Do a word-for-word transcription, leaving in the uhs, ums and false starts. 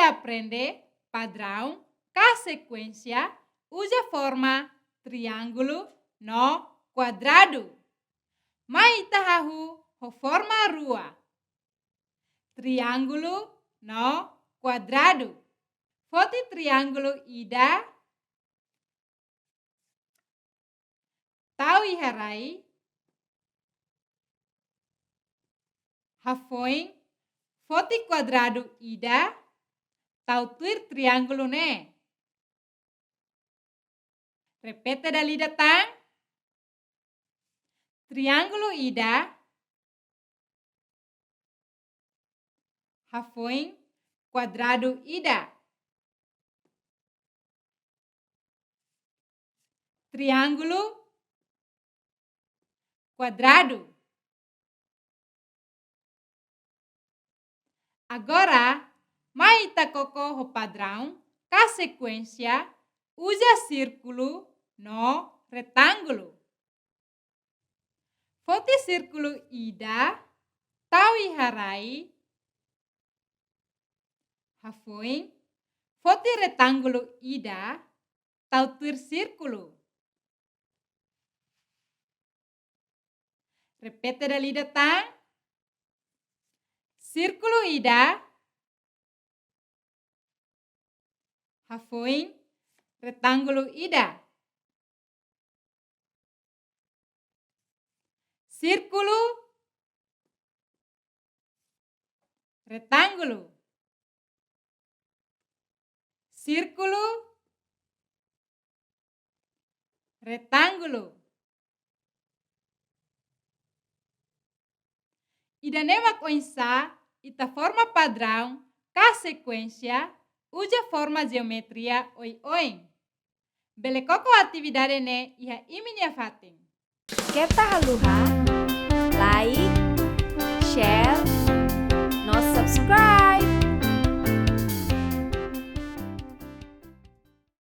aprende padraun ka sekuénsia uza forma triángulu no kuadradu. Mai ita hahú ho forma rua. Triángulu no kuadradu. Foti triángulu ida. Tau iha rai. Hafoin, foti kuadradu ida, tau tuir triángulu ne'e. Repete dala ida tan. Triángulu ida. Hafoin, kuadradu ida. Triángulu, kuadradu. Agora, mai ita koko ho padraun ka sekuénsia uza sírkulu no retángulu. Foti sírkulu ida, tau iha rai. Hafoin, foti retángulu ida, tau tuir sírkulu. Repete dala ida tan. Sírkulu ida. Hafoin, retángulu ida. Sírkulu, retángulu. Sírkulu, retángulu. Ida-ne'e mak oinsá ita forma padraun ka sekuénsia uza forma jeometria oioin. Bele koko atividade ne'e iha imi-nia fatin. Keta haluha like, share,